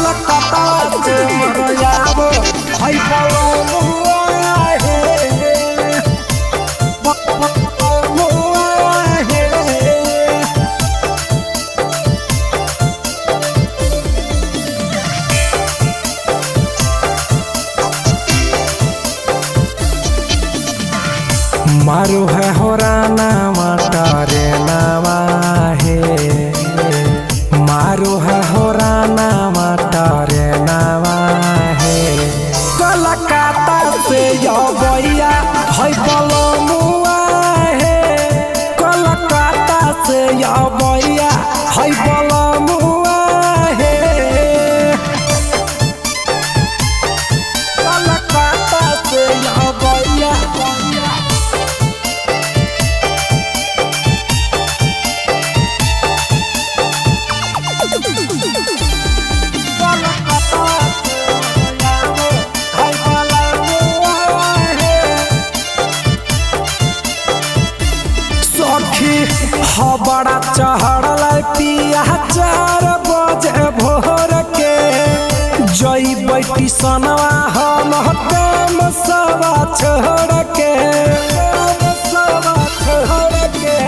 कलकत्ता से मरयाबो है बलमुआ हे बलमुआ हे। मारू है हो रानावा तारे नावा हे, मारू है हो रानावा तारे नावा हे। कलकत्ता से अबैया है बलमुआ हे, कलकत्ता से अबैया है बलमुआ हे। कलकत्ता से अबैया सखी हबड़ा चढ़ल पिया 4 बजे भोर के जइबै टिसनवा हम काम सवा छोड़ के, काम सवा छोड़ के।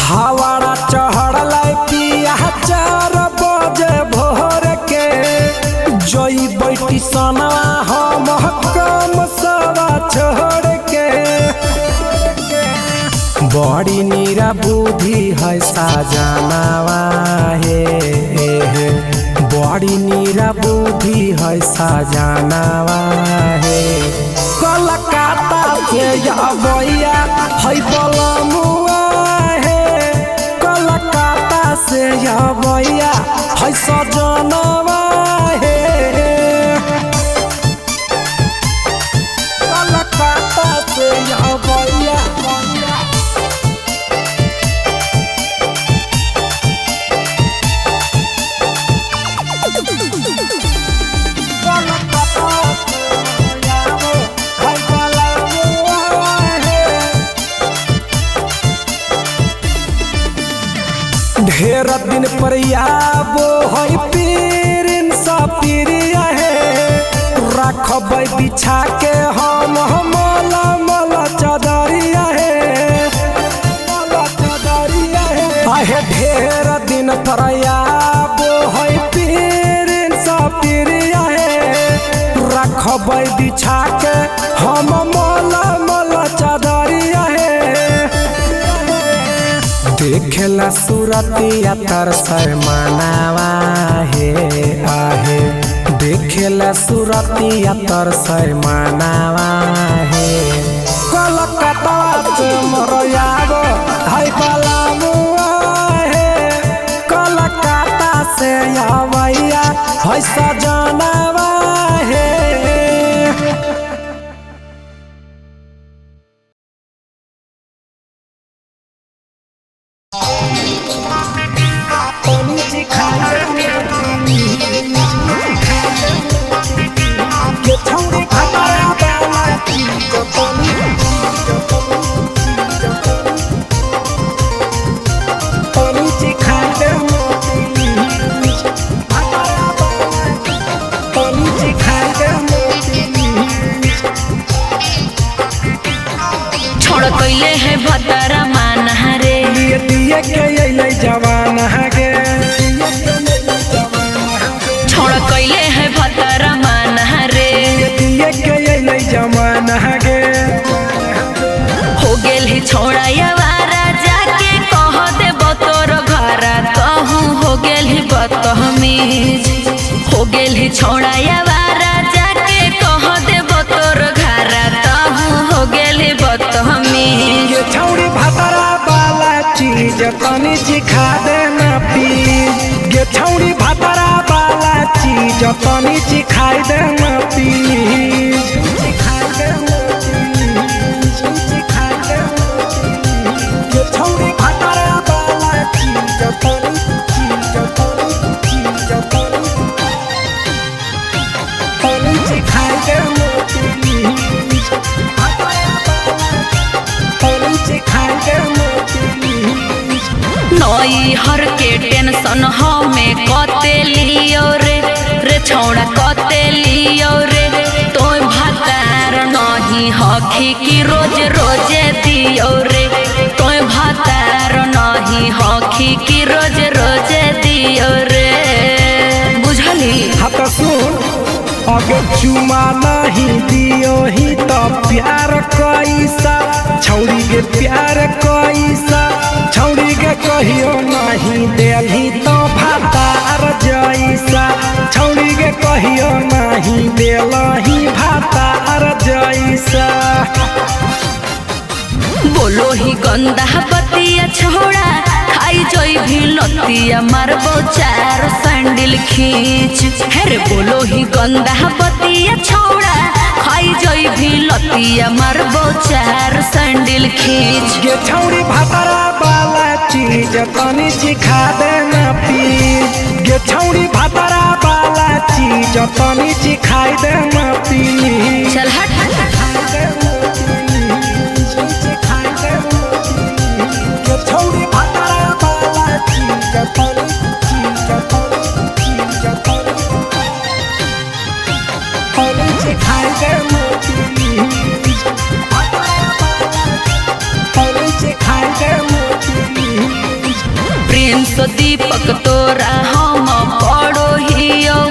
हवाड़ा चढ़ल पिया 4 बजे भोर के जइबै टिसनवा हम काम सवा छोड़ के। बड़ी नीरा बुद्धि है साजनावा हे, बड़ी नीरा बुद्धि है साजनावा हे। कलकत्ता से अबैया है बलमुआ हे, कलकत्ता से अबैया है सजनावा हे। कलकत्ता से अबैया ढेर दिन पर आबो है पीरिन सा पीरिया है, रखबै बिछा के हम मला मला चदरिया है, मला चदरिया है। आहे ढेर दिन पर आबो है पीरिन सा पीरिया है, रखबै बिछा के हम मला मला चदरिया है। देखेला सूरतिया तर मनावा हे आहे, देखेला सूरतिया तर मनावा हे। कलकत्ता से मरयाबो है बलमुआ हे, कलकत्ता से अबैया है सजनावा हे। छोड़ कैले है भतरा माना रे, लिए दिए के अइलै जवान गे, छोड़ कैले है भतरा माना रे। दिए के अइलै जवान गे। हो गेल ही छोड़ा यावारा जाके कह देब तोर घरा, कहूँ हो गेल ही बदतमीज। हो गेल ही छोड़ा यावारा जाके कह देब तोर घरा, कहूँ हो गेल ही बदतमीज। ये छौड़ी भातरा वाला चीज तनी सिखा देना प्लीज, ये छौड़ी भातरा वाला चीज तनी सिखाई देना प्लीज। ये छौड़ी भातरा वाला चीज तनी चीज तनी चीज तनी तनी सिखाई देना प्लीज। तनी सिखाई देना प्लीज। नई हर के टेंशन हमें कते लियो रे, रे हखी की रोज रोजे दियो रे। तोय भातार नहीं हखी की रोज रोजे दियो रे। बुझली? हाँ तो सुन, अगर चुमा नहीं दियो ही तो प्यार कैसा छौड़ी के, प्यार कैसा छौड़ी के कहियो नहीं देली तो भातार जैसा, छौड़ी के कहियो नहीं देलही भातार जैसा। बोलो ही गंदा बतिया छोड़ा, खाई जोई भी लतिया मारबो चार सैंडल खींच। हेरे बोलो ही गंदा बतिया छोड़ा, खाई जोई भी लतिया मारबो चार सैंडल खींच। गे छौड़ी भातारा वाला चीज तनी चिखा देना प्लीज, गे छौड़ी भातारा वाला चीज तनी चिखाई देना प्लीज। चल हट। प्रेम सो दीपक तोरा हम पड़ो ही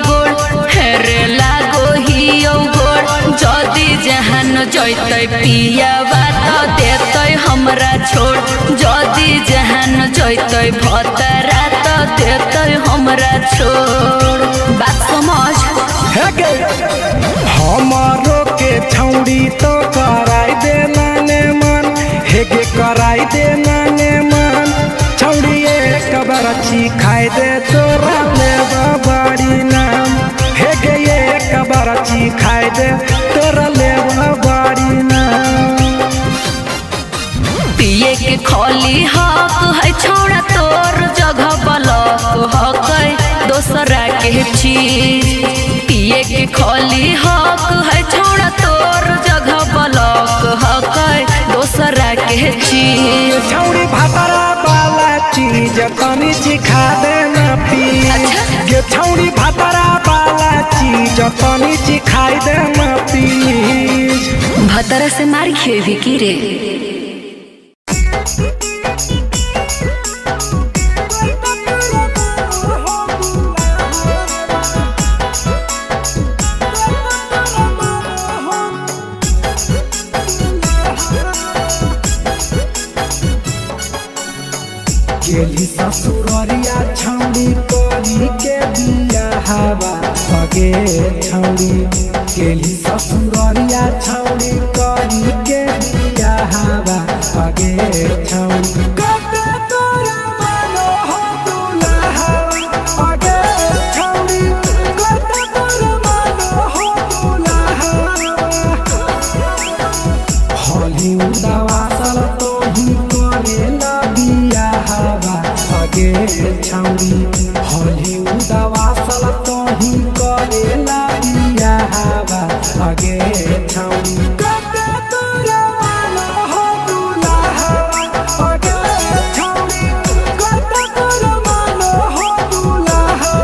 गोड़, हेरे लागो ही गोड़। जदि जहान जैतै पियावा तो देतै हमरा छोड़, जदि जहान जैतै भतरा तो देतै हमरा छोड़। बात समझ। हमारो के छौड़ी तो कराई देना ने मन, हे गे कराई देना ने मन, छौड़ी एक बार खाई दे तोरा ले बाड़ी नाम, हे गे एक बार खाई दे तोरा ले बाड़ी नाम। पिए के खोली हक है छोड़ा तोर जगह बलक हक है दोसरा के चीज। पिए के खोली हक है छोड़ा तोर जगह बलक हक है दोसरा के चीज। छौड़ी भातारा वाला चीज तनी चिखा देना प्लीज, अच्छा। गे छौड़ी भातारा वाला चीज तनी चिखाई देना प्लीज। भतरा से मार खेबी की रे? गेली ससुररिया छौड़ी करी के बिया हवा अगे छौड़ी, गेली ससुररिया छौड़ी करी के बिया हवा अगे छौड़ी। कते तोरा मानो हो दुल्हा अगे छौड़ी, कते तोरा मानो हो दुल्हा। होली उदावासल तोही करेला बिया हवा अगे छौड़ी, होली उदावासल तोही करेला बिया हवा अगे छौड़ी। कते तोरा मानो हो दुल्हा अगे छौड़ी, कते तोरा मानो हो दुल्हा।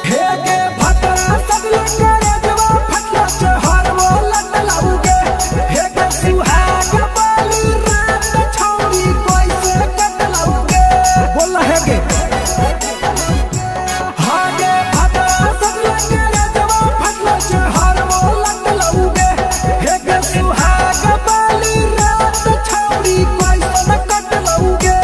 हे गे भतरा सगले करे जवा फटला चहर वो लट लाउगे, हे गे सुहाग वाली रात छौड़ी कैसे कट लाउगे। बोल हे गे हागे भतरा सगले करे जवा फटला चहर वो लट लाउगे, हे गे सुहाग वाली रात छौड़ी कैसे कट लाउगे।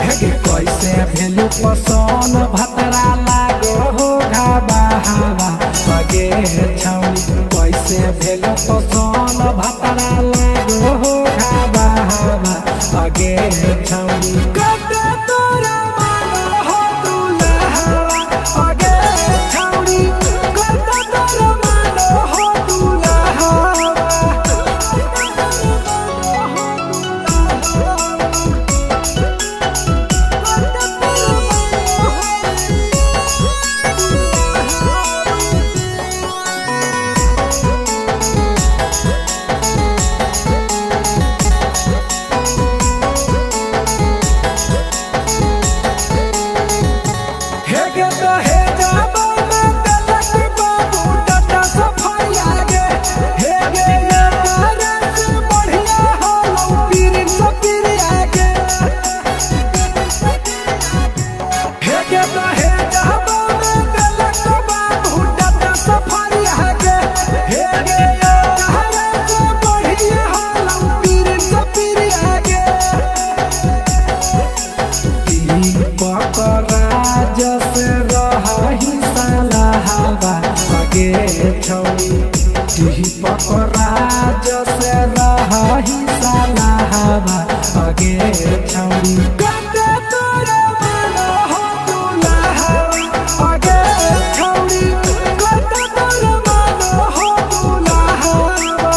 हेगे कैसे भेलु पसन भतरा लागो हो घाबा हवा अगे छौड़ी, कैसे भेलु पसन भतरा लागो हो घाबा हवा अगे छौड़ी। कते तोरा मानो हो दुल्हा अगे छौड़ी, कते तोरा मानो हो दुल्हा। दीपक राज से रही सलाहवा अगे छौरी कते तोरा मन हो दुलाहवा अगे छौरी कते तोरा मन हो दुलाहवा।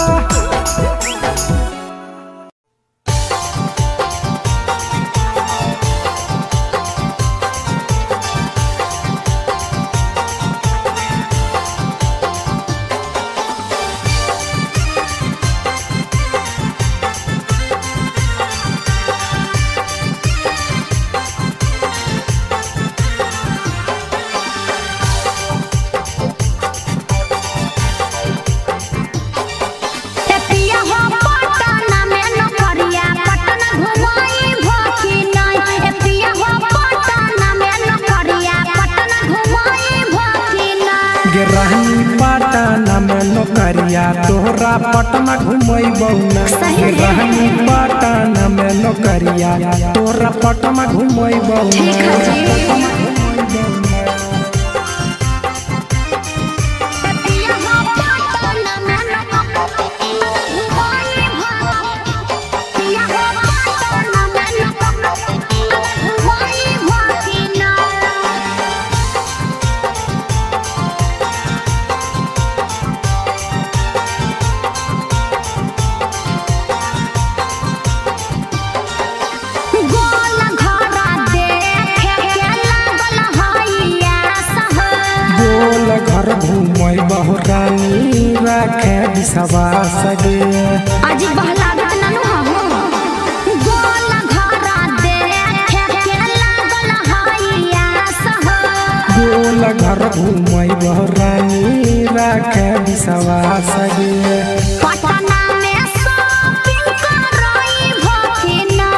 ए पिया हो पटना में नौकरिया पटना घुमाई भखी नहीं। ए पिया हो पटना में नौकरिया पटना घुमाई भखी नहीं। गे रानी पटना में नौकरिया तोहरा पटना घुमैबौ ना। सही गे है। रानी पटना में नौकरिया तोहरा पटना घुमैबौ ना। ठीक है जी। ए पिया हो पटना में नौकरिया घुमाई भखी। पिया हो पटना में नौकरिया घुमाई भखी नहीं। गोल घरा देखे के लागल हैया सह। गोल घर घुमैबौ रानी राखे विश्वास गे। अजी बहलागत ननु हहो। गोल घरा देखे के लागल हैया सह। गोल घर घुमैबौ रानी राखे विश्वास गे। पटना में शॉपिंग करई भखिना।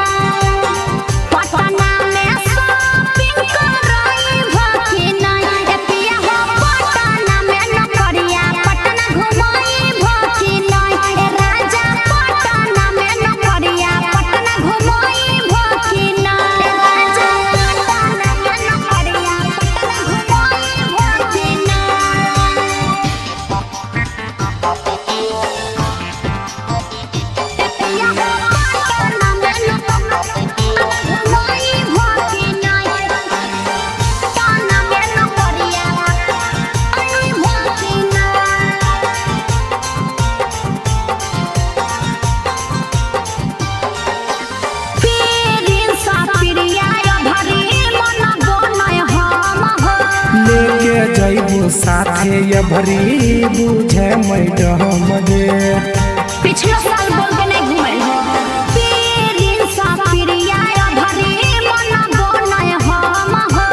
पटना में शॉपिंग करई भखिना। ए पिया हो पटना में नौकरिया पटना घुमाई भखिना। ए राजा पटना में नौकरिया पटना घुमाई भखिना। ए राजा पटना में नौकरिया पटना घुमाई भखिना। लेके जैबो साथे ये भरी बुझे मैडम गे। पिछलो साल बोल के नहीं घुमल हो। पीरिन सा प्रिया भरी मन बनय हम हो।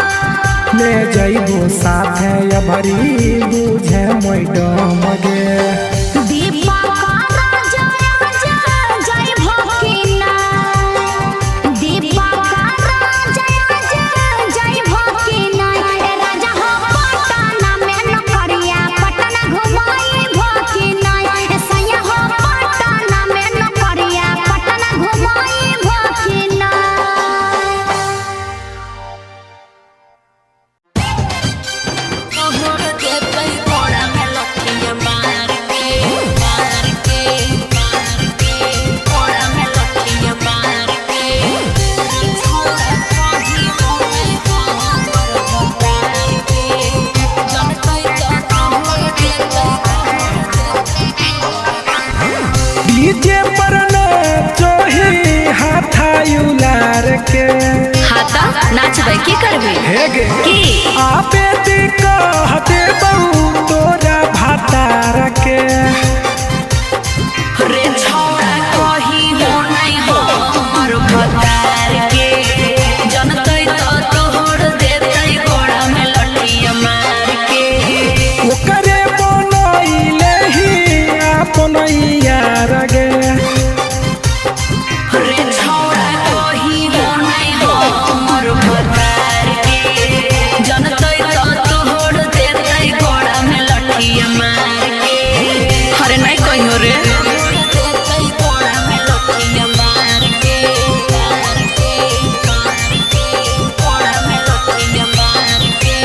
ले जैबो साथे ये भरी बुझे मैडम गे। दीपक राजा जय भकिना। दीपक राजा जय भकिना। ए राजा हो पटना में नौकरिया पटना घुमाई भकिना। ए सैया हो पटना में नौकरिया पटना घुमाई भकिना। डीजे पर नाचोही हाथा उलार के। हाथा नाचबै की करबै हे गे की आपे ती कहते बहु तोरा भातार के। रे छौड़ा कही हो नहीं हो हमर भतार के जनतै त तोहर देतै गोड़ा में लठिया मार के। ओकरे बनैले ही अपन यार गे। रे छौड़ा कही हो नहीं हो हमर भतार के जनतै त तोहर देतै गोड़ा में लठिया मार के। अरे नहीं कहियो रे देतै गोड़ा में लठिया मार के मार के मार के गोड़ा में लठिया मार के।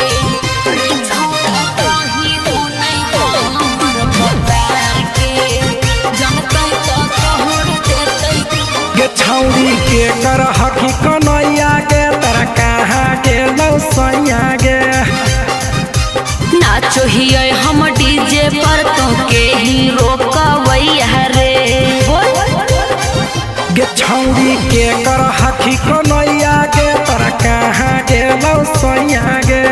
रे छौड़ा कही हो नहीं हो हमर भतार के कर हकी कन्हैया गे, तोरा कहाँ गेलौ सैया गे। नाचो हियै हम डीजे पर तो के ही रोकवैया रे। बोल गे छौरी के कर हकी कन्हैया गे, तोरा कहाँ गेलौ सैया गे।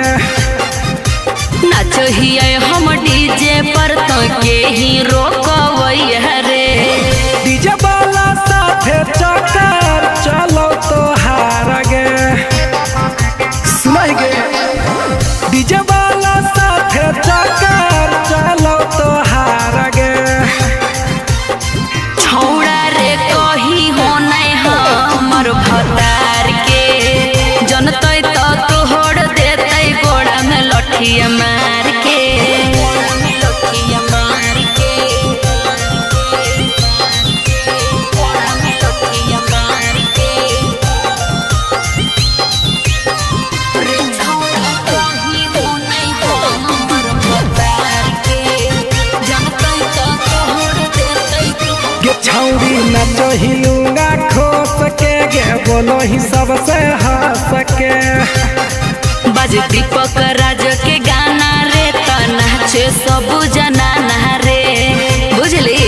नाचो हियै हम डीजे पर तो के ही रोकवैया रे। डीजे वाला साथे चक्कर चलो तो हार गे। सुनाई गे डीजे वाला साथे चक्कर चलो तो हार गे। छौड़ा रे कही हो नहीं हमर भतार के, जनतै तो तोहर देतै गोड़ा में लठिया मार के। लठिया मार के, गोड़ा में लठिया मार के। रे छौड़ा कही हो नहीं हमर भतार के, जनतै तो तोहर देतै गे छौरी नचो ही लूंगा खोस के गे, बोलो ही सबसे हंस के। बज दीपक राज के गाना रे त नाचे सब जनाना रे। बुझली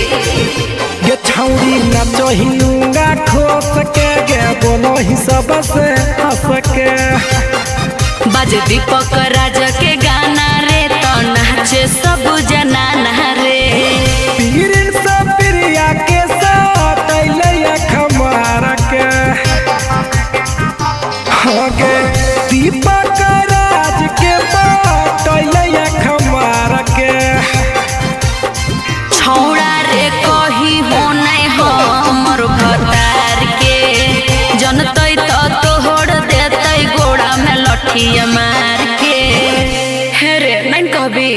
गे छौरी नचो ही लूंगा खोस के गे, बोलो ही सबसे हंस के। बज दीपक राज के गाना रे त नाचे सब जनाना रे। पीर से प्रिया के साथ अइलै खमार के। हाँ गे दीपक राज के बात अइलै खमार के। छौड़ा रे कही हो नहीं हमर भतार के, जनतै त तोहर देतै गोड़ा में लठिया मार के। हे रे नहीं कहबी।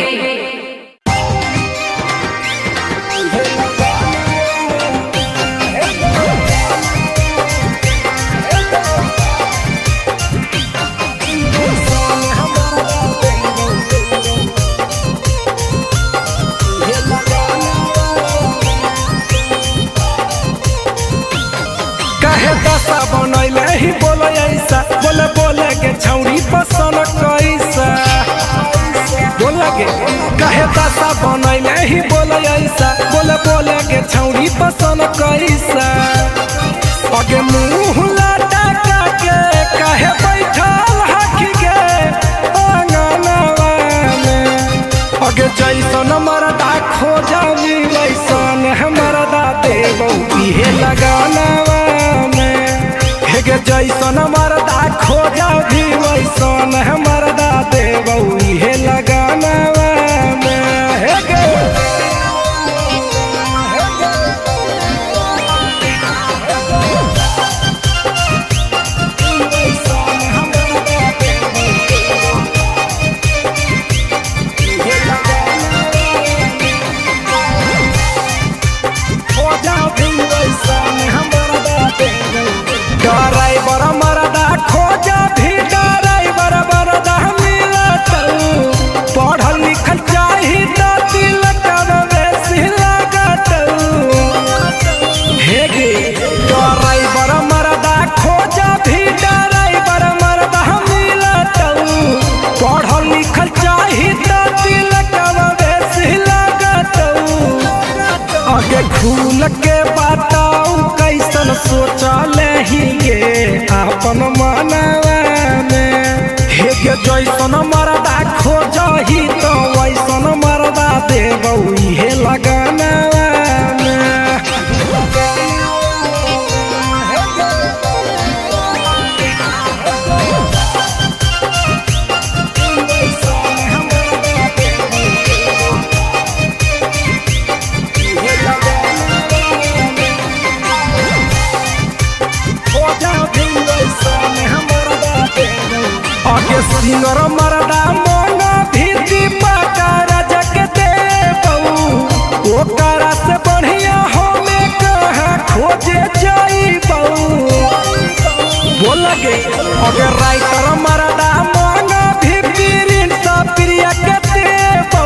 काहे दशा बनैले ही बोले ऐसा, बोले बोले के छौरी पसंद कैसा। बोले के काहे दशा बनैले ही बोले ऐसा, बोले बोले के छौरी पसंद कैसा। अगे मुँह लटका के काहे बैठल हकी के अंगनवा में। अगे जैसन मरदा खोजबी वैसन मरदा देबौ इहे लगानवा में। हे गे जैसन मरदा खोजबी वैसन मरदा देबौ इहे लगानवा में। हे गे ड्राइवर मरदा खोजा भी ड्राइवर मरदा मिलत, पढ़ल लिखल चाही त तिलक बेसी लागत। हे गे ड्राइवर मरदा खोजा भी ड्राइवर मरदा मिलत, पढ़ल लिखल चाही त तिलक बेसी लागत। आगे खुल के बताऊ कैसन सोचल ही गे अपन मनवा में। हे गे जैसन मरदा खोजही त वैसन मरदा देबौ इहे लगनवा में। आगे सिंगर मरदा मन भी दीपक राजा के देबौ, ओकरा से बढ़िया हमें कहाँ खोजे जाइबौ। बोल गे अगर राइटर मरदा मन भी प्रिंस प्रिया के देबौ,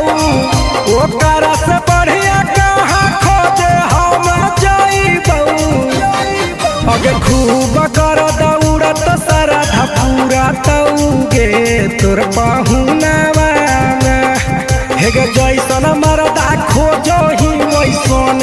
ओकरा से बढ़िया कहाँ खोजे हम जाइबौ। अगे खूब खूब कर दौड़त सारा धपूरा तौगे तोर पहुनावा में। हे गे जैसन मरदा खोजही वैसन